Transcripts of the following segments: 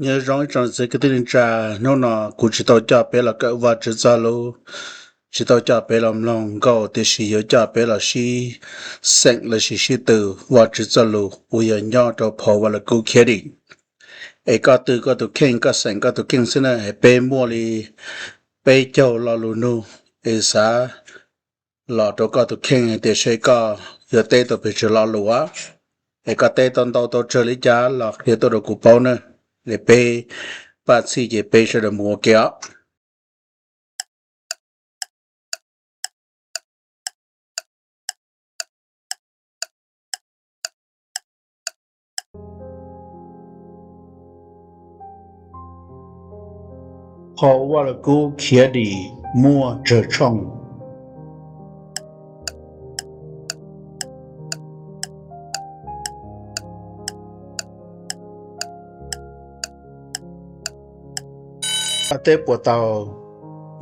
Nyob zoo ib tsoom niam txiv kwv tij neej tsa, hnub no kuv tsis tau coj peb los kawm Vajtswv txoj lus, tsis tau coj peb los mloog nkauj, tiam sis yuav coj peb los sib xeem los sis sib tw Vajtswv txoj lus uas yog nyob rau phau Vaj Lug Kub Khiav Dim. Es koj tw koj tus kheej, koj xeem koj tus kheej xwb na, es peb muaj li peb caug lo lus nug, es xav los rau koj tus kheej hais tias seb koj yuav teb tau pes tsawg lo lus, es koj teb tau ntau tau tsawg li cas los qhia tuaj rau kuv paub na, es peb pab txhij ces peb sawv daws mus ua ke os. Phau Vaj Lug Kub Khiav Dim muaj tsawg tshooj? Koj teb puas tau?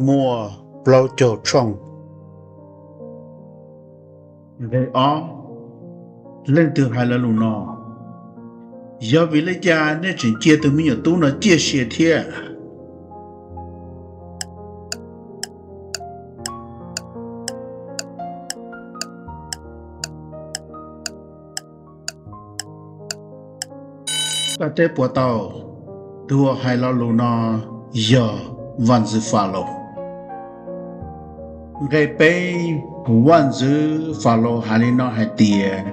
Muaj plaub caug tshooj. Nqe ob, leej twg hais lo lus no? Yog vim li cas nej tseem cia tus me nyuam tub no ciaj sia thiab? Koj teb puas tau? Tus uas hais lo lus no yog vaj ntxwv Falaus. Nqe peb, vaj ntxwv Falaus hais li no hais tias,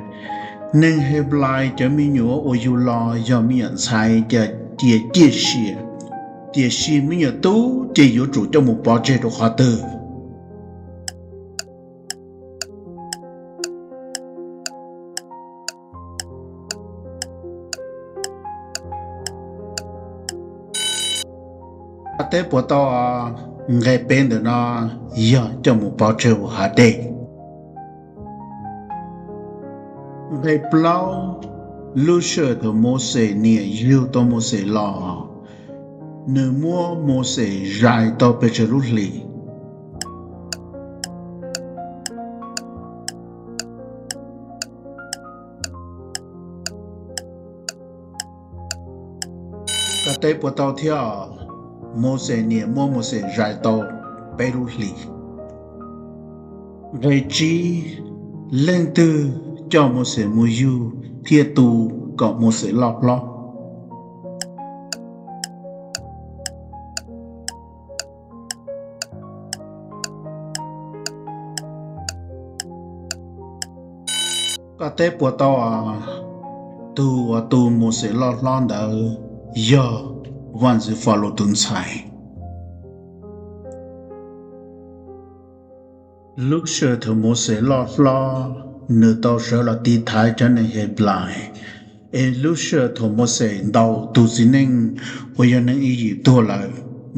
neeg Henplais cov me nyuam uas yug los yog me nyuam ntxhais ces cia ciaj sia, tiam sis me nyuam tub ces yuav tsum coj mus pov tseg rau qhov twg? Koj teb puas tau? Nqe peb ntawm no yog coj mus pov tseg hauv hav dej. Nqe plaub, lub sij hawm thaum Mauxes niam yug tau Mauxes los, nws muab Mauxes zais tau pes tsawg lub hlis? Koj teb puas tau thiab? Mauxes niam muab Mauxes zais tau peb lub hlis. Nqe tsib, leej twg coj Mauxes mus yug thiab tu kom Mauxes loj hlob? Koj teb puas tau? Tus uas tu Mauxes loj hlob ntawd yog vaj ntxwv Falaus tus ntxhais. Lub sij hawm thaum Mauxes loj hlob, nws tau sawv los tiv thaiv cov neeg Henplais. Es lub sij hawm thaum Mauxes ntaus tus txiv neej uas yog neeg Iyip tuag lawm,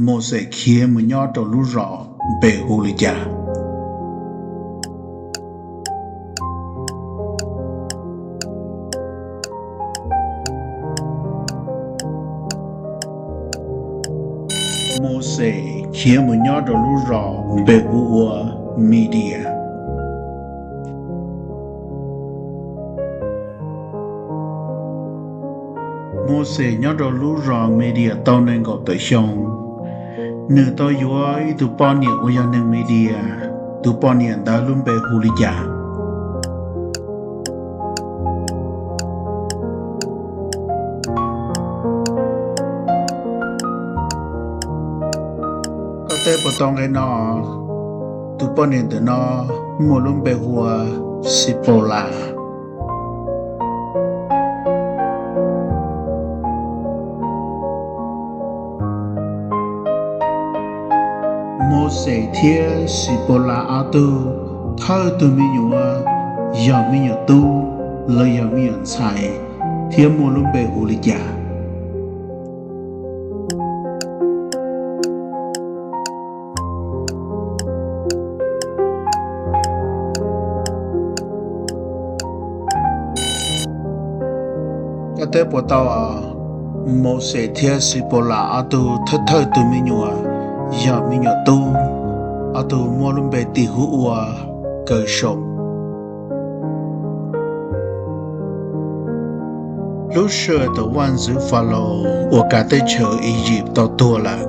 Mauxes khiav mus nyob rau lub zos npe hu li cas? Mauxes khiav mus nyob rau lub zos npe hu ua Midias. Mauxes nyob rau lub zos Midias tau nees nkaum tawm xyoo, nws tau yuav ib tug poj niam uas yog neeg Midias, tus poj niam ntawd lub npe hu li cas? Koj teb puas tau nqe no? Tus poj niam ntawm no muaj lub npe hu ua Xipaulas. Mauxes thiab Xipaulas ob tug thawj tug me nyuam yog me nyuam tub los yog me nyuam ntxhais thiab muaj lub npe hu li cas? Koj teb puas tau? Mauxes thiab Xipaulas ob tug thawj thawj tug me nyuam yog me nyuam tub, ob tug muaj lub npe tis hu ua Kaws Sau. Lub sij hawm thaum vaj ntxwv Falaus uas kav teb chaws Iziv tau tuag lawm,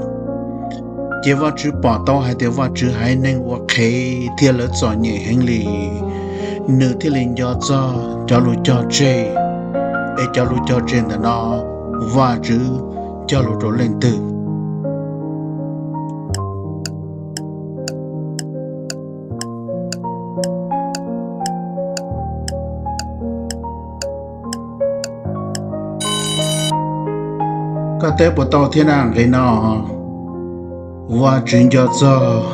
ces Vajtswv pom tau hais tias Vajtswv haiv neeg ua qhev thiab lawv txom nyem heev li, nws thiaj li nco txog cov lus cog tseg. Es cov lus cog tseg ntawm no, Vajtswv cog lus rau leej twg? Koj teb puas tau thiab na? Nqe no, Vajtswv nco txog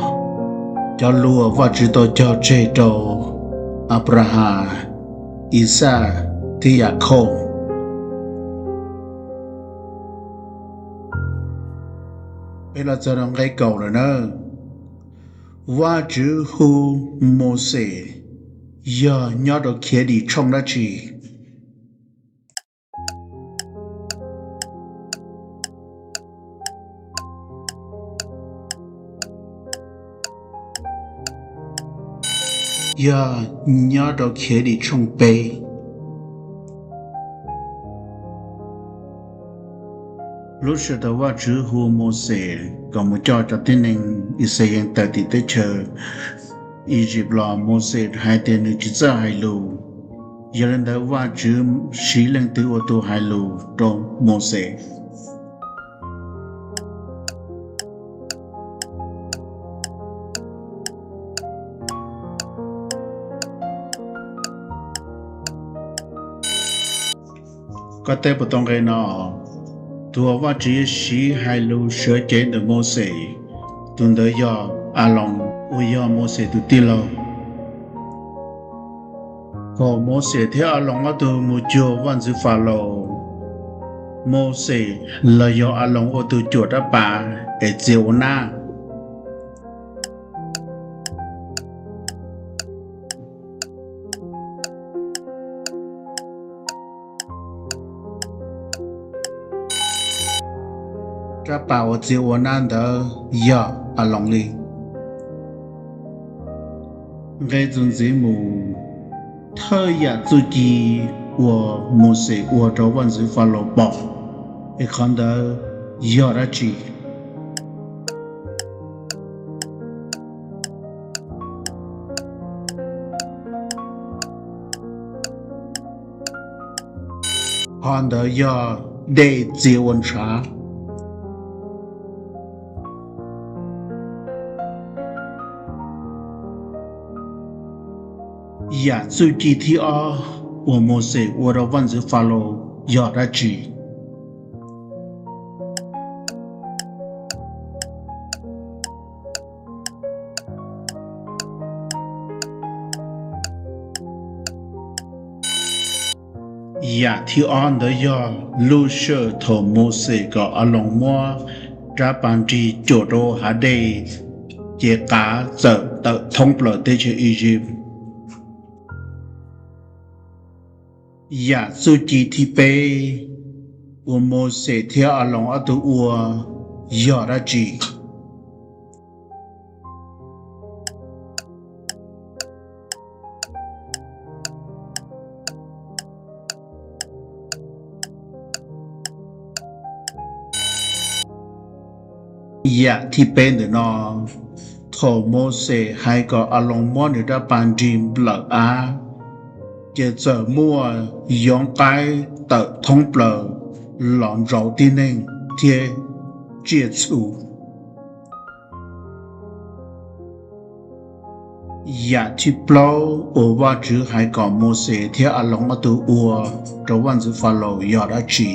cov lus uas Vajtswv tau cog tseg rau Anplahas, Ixaj thiab Yakhauj. Peb los txog rau nqe kaum lawm na. Vajtswv hu Mauxes yog nyob rau Khiavdim tshooj dab tsi? Yog nyob rau Khiavdim tshooj peb. Lub sij hawm thaum Vajtswv hu Mauxes kom mus coj cov tib neeg Ixayees tawm tim teb chaws Iziv los, Mauxes hais tias nws tsis txawj hais lus. Yog li ntawd Vajtswv siv leej twg ua tus hais lus rau Mauxes? Koj teb puas tau nqe no? Tus uas Vajtswv yuav siv hais lus sawv cev ntawm Mauxes, tus ntawd yog Aloos uas yog Mauxes tus tij laug. Thaum Mauxes thiab Aloos ob tug mus cuag vaj ntxwv Falaus, Mauxes los yog Aloos ua tus cuam rab pas es txias ua nab. Rab pas uas txias ua nab ntawd yog Aloos li. Nqe txuas ntxiv mus, thawj yam txuj ci uas Mauxes ua rau vaj ntxwv Falaus pom, es qhov ntawd yog dab tsi? Qhov ntawd yog dej txias ua ntshav. Yam txuj ci thib ob uas Mauxes ua rau vaj ntxwv Falaus yog dab tsi? Yam thib ob ntawd yog lub sij hawm thaum Mauxes kom Aloos muab rab pas nrig cuam rau hav dej, ces qav txawm tawm thoob plaws teb chaws Iziv. Yam txuj ci thib peb uas Mauxes thiab Aloos ob tug ua yog dab tsi? Yam thib peb ntawm no, thaum Mauxes hais kom Aloos muab nws rab pas nrig nplawm av, ces txawm muaj yoov qaib tawm thoob plaws los ntsauv tib neeg thiab tsiaj txhu. Yam thib plaub uas Vajtswv hais kom Mauxes thiab Aloos ob tug ua rau vaj ntxwv Falaus yog dab tsi?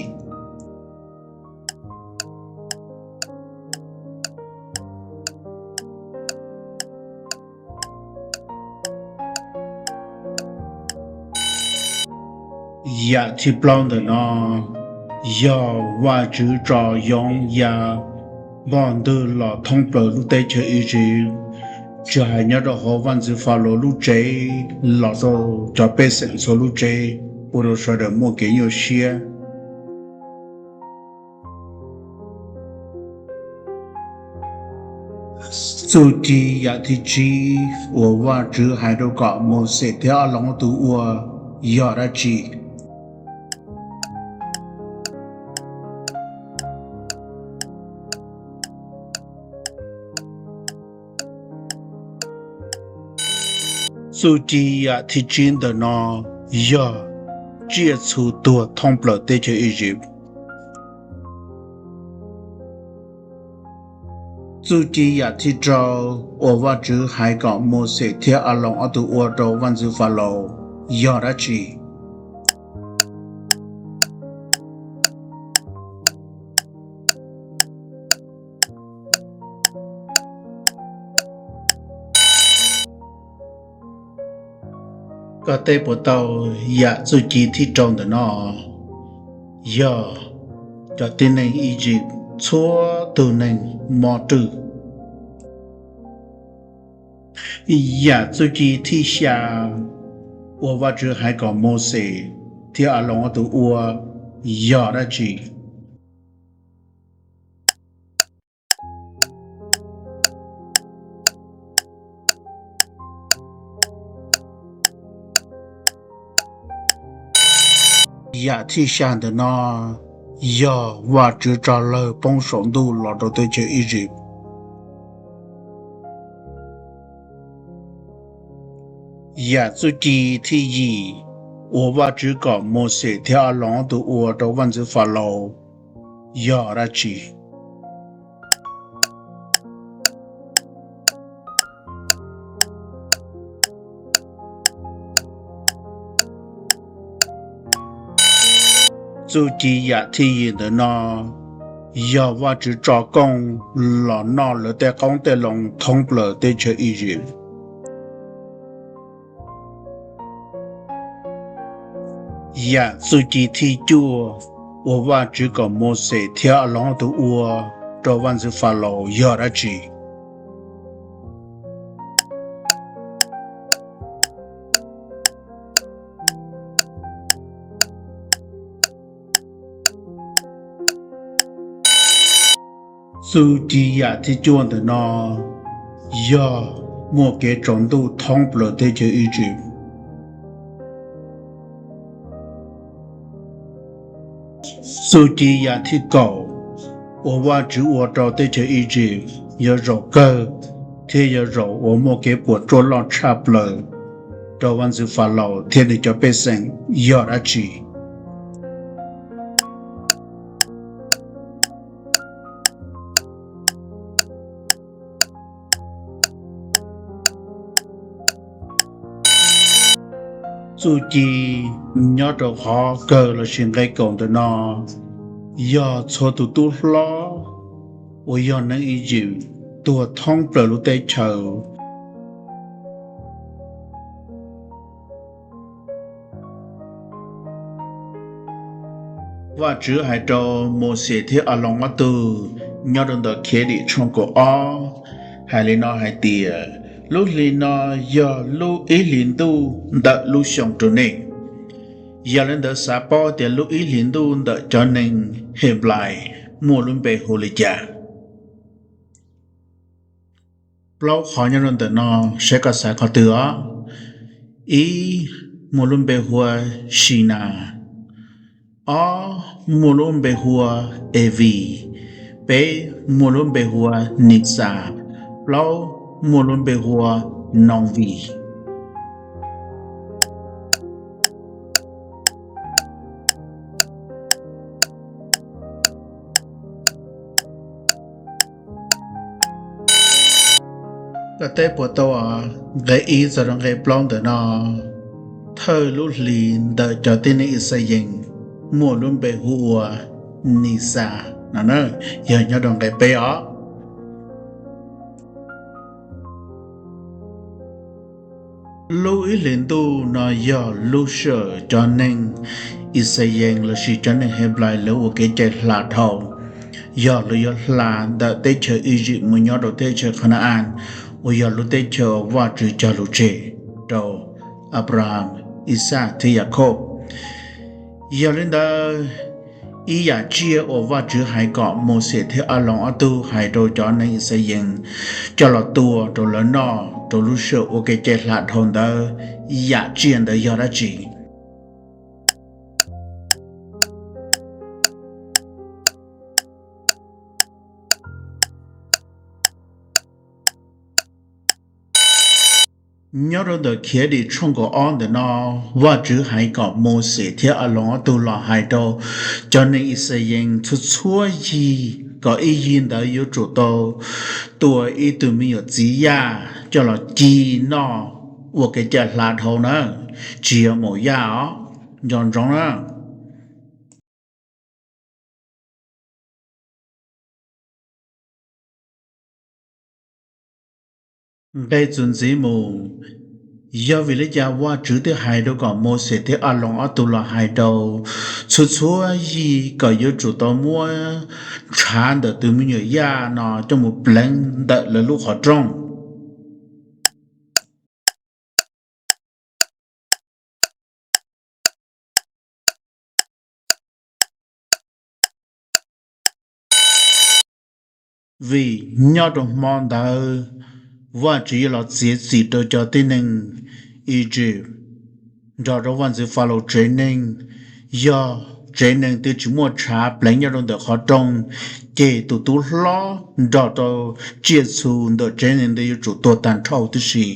Yam thib plaub ntawm no yog Vajtswv tso yoov ya npog ntwg los thoob plaws lub teb chaws Iziv, tsis hais nyob rau hauv vaj ntxwv Falaus lub tsev los rau cov pej xeem txhua lub tsev, ua rau sawv daws muaj kev nyuaj siab. Txuj ci yam thib tsib uas Vajtswv hais rau kom Mauxes thiab Aloos ob tug ua yog dab tsi? Txuj ci yam thib tsib ntawm no yog tsiaj txhu tuag thoob plaws teb chaws Iziv. Txuj ci yam thib rau uas Vajtswv hais kom Mauxes thiab Aloos ob tug ua rau vaj ntxwv Falaus yog dab tsi? Koj teb puas tau yam txuj ci thib rau ntawm no? Yog cov tib neeg Iziv txhua tus neeg mob rwg. Yam txuj ci thib xya uas Vajtswv hais kom Mauxes thiab Aloos ob tug ua yog dab tsi? Yam thib xya ntawm no yog Vajtswv tso lawg poob saum ntuj los rau teb chaws Iziv. Yam txuj ci thib yim uas Vajtswv kom Mauxes thiab Aloos ob tug ua rau vaj ntxwv Falaus yog dab tsi? Txuj ci yam thib yim ntawm no yog Vajtswv tso kooj los noj lawv tej qoob tej loo thoob plaws teb chaws Iziv. Yam txuj ci thib cuaj uas Vajtswv kom Mauxes thiab Aloos ob tug ua rau vaj ntxwv Falaus yog dab tsi? Txuj ci yam thib cuaj ntawm no yog muaj kev tsaus ntuj thoob plaws teb chaws Iziv. Txuj ci yam thib kaum uas Vajtswv ua rau teb chaws Iziv yog zaum kawg thiab yog zaum uas muaj kev puas tsuaj loj tshaj plaws rau vaj ntxwv Falaus thiab nws cov pej xeem yog dab tsi? Txuj ci nyob rau qhov kawg lossis nqe kaum ntawm no yog txhua tus tub hlob uas yog neeg Iziv tuag thoob plaws lub teb chaws. Vajtswv hais rau Mauxes thiab Aloos ob tug nyob rau ntawm Khiavdim tshooj kaum ob, hais li no hais tias, lub hlis no yog lub ib hlis ntuj ntawm lub xyoo rau nej. Yog li ntawd xav paub tias lub ib hlis ntuj ntawm cov neeg Henplais muaj lub npe hu li cas? Plaub qhov nyob rau ntawm no, saib koj xav qhov twg os. Ib, muaj lub npe hu ua Sinas. Ob, muaj lub npe hu ua Evis. Peb, muaj lub npe hu ua Nixas. Plaub, muaj lub npe hu ua Novis. Koj teb puas tau nqe ib txog rau nqe plaub ntawm no, thawj lub hlis ntawm cov tib neeg Ixayees muaj lub npe hu ua Nixas no, yog nyob rau nqe peb os. Lub ib hlis ntuj no yog lub sij hawm cov neeg Ixayees lossis cov neeg Henplais lawv ua kev cai hla dhau, yog lawv yuav hla ntawm teb chaws Iziv mus nyob rau teb chaws Khana-as, uas yog lub teb chaws Vajtswv cog lus tseg rau Anplahas, Ixaj thiab Yakhob. Yog li ntawd, ib yam tsiaj uas Vajtswv hais kom Mauxes thiab Aloos ob tug hais rau cov neeg Ixayees coj los tua rau lawv noj rau lub sij hawm ua kev cai hla dhau ntawd, yam tsiaj ntawd yog dab tsi? Nyob rau ntawm Khiavdim tshooj kaum ob ntawm no, Vajtswv hais kom Mauxes thiab Aloos ob tug los hais rau cov neeg Ixayees txhua txhua yig kom ib yig ntawd yuav tsum tau tua ib tug me nyuam txiv yaj coj los ci noj ua kev cai hla dhau na, tsis yog maum yaj os, nco ntsoov na. Nqe txuas ntxiv mus, yog vim li cas Vajtswv thiaj hais rau kom Mauxes thiab Aloos ob tug los hais rau txhua txhua yig kom yuav tsum tau muab ntshav ntawm tus me nyuam yaj no coj mus pleev ntawm lawv lub qhov rooj? Vim nyob rau hmo ntawd Vajtswv yuav los txiav txim rau cov tib neeg Iziv nrog rau vaj ntxwv Falaus tsev neeg. Yog tsev neeg twg tsis muaj ntshav pleev nyob rau ntawm qhov rooj, ces tus tub hlob nrog rau tsiaj txhu ntawm tsev neeg ntawd yuav tsum tuag tag nrho huv tib si.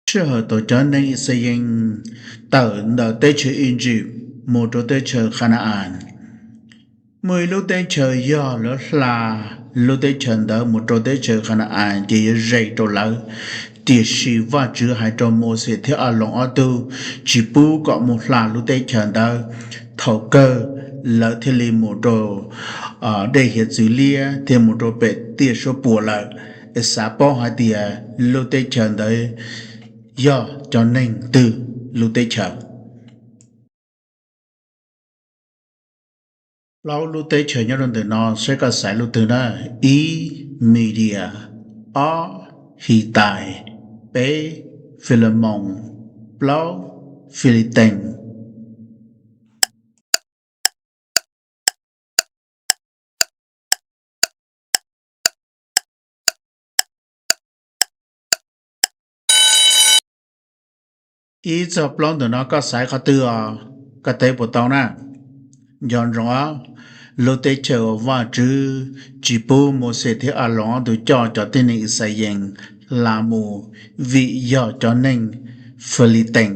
Sij hawm thaum cov neeg Ixayees tawm ntawm teb chaws Iziv mus rau teb chaws Khana-as, muaj ib lub teb chaws yog lawv hla lub teb chaws ntawd mus rau teb chaws Khana-as ces yuav ze rau lawv. Tiam sis Vajtswv hais rau Mauxes thiab Aloos ob tug tsis pub kom mus hla lub teb chaws ntawd. Thaum kawg lawv thiaj li mus rau dej hiav txwv liab thiab mus rau pem tiaj suab puam lawm. Xav paub hais tias lub teb chaws ntawd yog cov neeg twg lub teb chaws? Plaub lub teb chaws nyob rau ntawm no saib koj xaiv lub twg na. Ib, Midias. Ob, Hitais. Peb, Filamoos. Plaub, Filitees. Ib txog plaub ntawm no koj xaiv qhov twg os? Koj teb puas tau na? Nco ntsoov, lub teb chaws uas Vajtswv tsis pub Mauxes thiab Aloos ob tug coj cov tib neeg Ixayees hla mus vim yog cov neeg Filitees,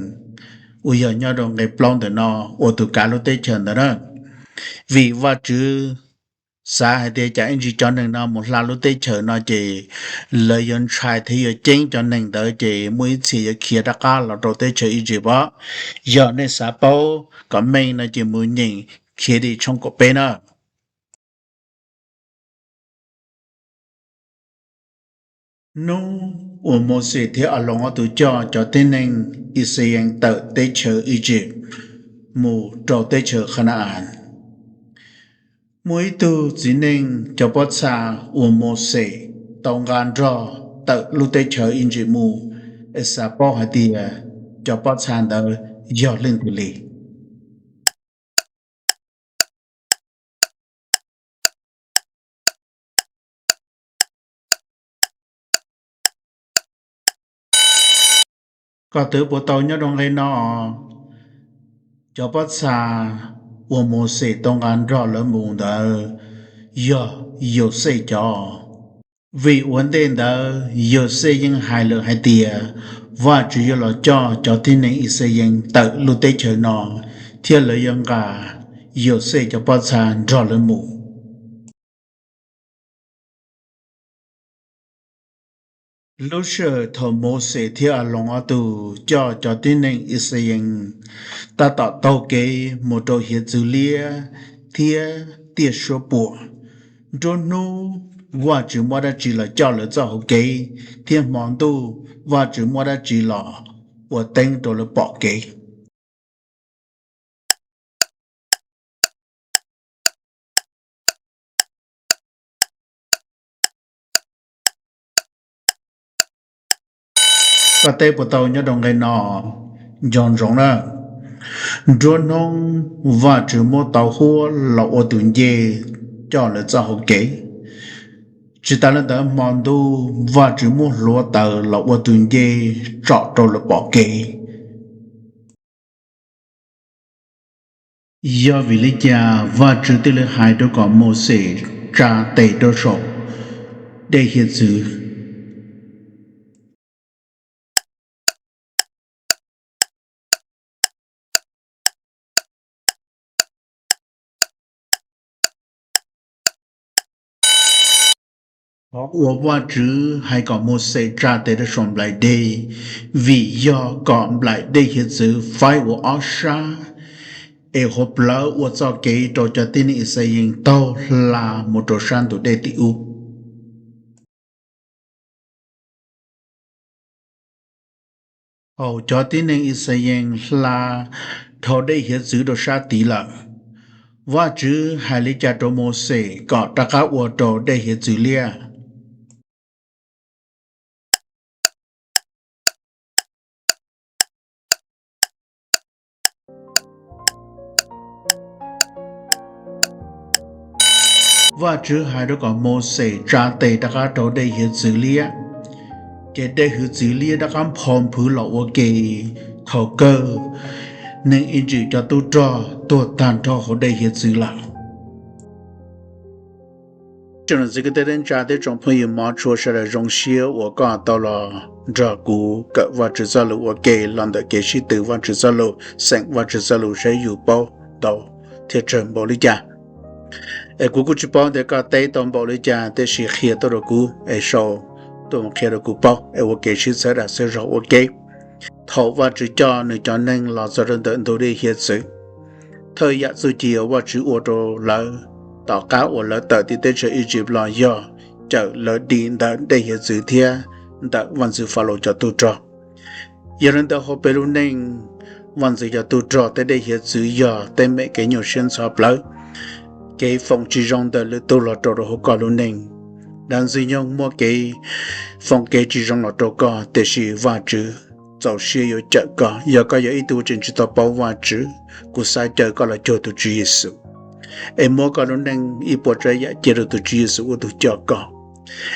uas yog nyob rau nqe plaub ntawm no ua tus kav lub teb chaws ntawd na. Vim Vajtswv xav hais tias cas ib ntsis cov neeg no mus hla lub teb chaws no ces lawv yuav ntshai thiab yuav ceeb cov neeg ntawd ces muaj ib txhia yuav khiav rov qab los rau teb chaws Iziv os. Yog nej xav paub kom meej no ces mus nyeem Khiavdim tshooj kaum peb na. Hnub uas Mauxes thiab Aloos ob tug coj cov tib neeg Ixayees tawm teb chaws Iziv mus rau teb chaws Khana-as, muaj ib tug txiv neej cov pob txha uas Mauxes tau nqa nrog tawm lub teb chaws Iziv mus. Xav paub hais tias cov pob txha ntawd yog leej twg li? Koj twv puas tau nyob rau nqe no? Cov pob txha uas Mauxes tau nqa nrog lawv mus ntawd yog Yauxej cov. Vim ua ntej ntawd Yauxej yeej hais lawm hais tias Vajtswv yuav los coj cov tib neeg Ixayees tawm lub teb chaws no, thiab lawv yuav nqa Yauxej cov pob txha nrog lawv mus. Lub sij hawm thaum Mauxes thiab Aloos ob tug coj cov tib neeg Ixayees tab tom taug kev mus rau hiav txwv liab thiab tiaj suab puam, nruab hnub Vajtswv muab dab tsi los coj lawv txoj hau kev, thiab hmo ntuj Vajtswv muab dab tsi los ua teeb rau lawv pom kev? Koj teb puas tau nyob rau nqe no? Nco ntsoov na, nruab hnub Vajtswv muab tau huab los ua tus ncej coj lawv txoj hau kev. Tsis tas li ntawd hmo ntuj Vajtswv muab hluav taws los ua tus ncej tsom rau lawv pom kev. Yog vim li cas Vajtswv thiaj li hais rau kom Mauxes tsa tes rau saum dej hiav txwv. Qhov uas Vajtswv hais kom Mauxes tsa tes rau saum nplaim dej, vim yog kom nplaim dej hiav txwv faib ua ob sab, es hauv plawv ua txoj kev rau cov tib neeg Yixalayees taug hla mus rau sab ntug dej tim ub. Thaum cov tib neeg Yixalayees hla dhau dej hiav txwv rau sab tid lawm, Vajtswv hais li cas rau Mauxes kom rov qab ua rau dej hiav txwv liab? Vajtswv hais rau kom Mauxes tsa tes rov qab rau dej hiav txwv liab, ces dej hiav txwv liab rov qab nphau nphwv los ua ke. Thaum kawg neeg Iziv cov tub rog tuag tag nrho hauv dej hiav txwv lawm. Tsoom niam txiv kwv tij neej tsa thiab tsoom phooj ywg mov tshua sawv daws, zoo siab uas koj tau los nrog kuv kawm Vajtswv txoj lus ua ke los ntawm kev sib tw Vajtswv txoj lus, xeem Vajtswv txoj lus saib yus paub ntau thiab tsawg npaum li cas. Es kuv kuj tsis paub tias koj teb tau npaum li cas, tiam sis qhia tuaj rau kuv es sau tuaj mus qhia rau kuv paub es ua kev sib txhawb dag txhawb zog ua ke. Thaum Vajtswv coj nws cov neeg los txog rau ntawm ntug dej hiav txwv, thawj yam txuj ci uas Vajtswv ua rau lawv tom qab uas lawv tawm tim teb chaws Iziv los yog cawm lawv dim ntawm dej hiav txwv thiab ntawm vaj ntxwv Falaus cov tub rog. Yog li ntawd hauv peb lub neej, vaj ntxwv cov tub rog tej dej hiav txwv yog teeb meem kev nyuaj siab ntxhov plawv, kev foom tsis zoo ntawm lwm tus los rau rau hauv koj lub neej. Dab Ntxwg Nyoog muab kev foom kev tsis zoo los rau koj, tiam sis Vajtswv txaus siab yuav cawm koj. Yog koj yog ib tug tseem tsis tau paub Vajtswv, kuv xav caw koj los cuag tus Tswv Yexus, es muab koj lub neej ib puas tsav yam cia rau tus Tswv Yexus ua tus coj koj,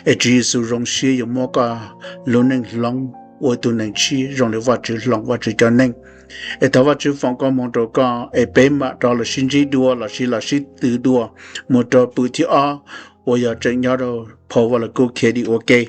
es Tswv Yexus zoo siab yuav muab koj lub neej hloov ua ib tug neeg tshiab zoo li Vajtswv hloov, Vajtswv cov neeg. Es thov Vajtswv foom koob hmoov rau koj, es peb mam rov los sib ntsib dua lossis los sib tw dua mus rau pwm thib ob uas yog tseem nyob rau phau Vaj Lug Kub Khiav Dim ua ke.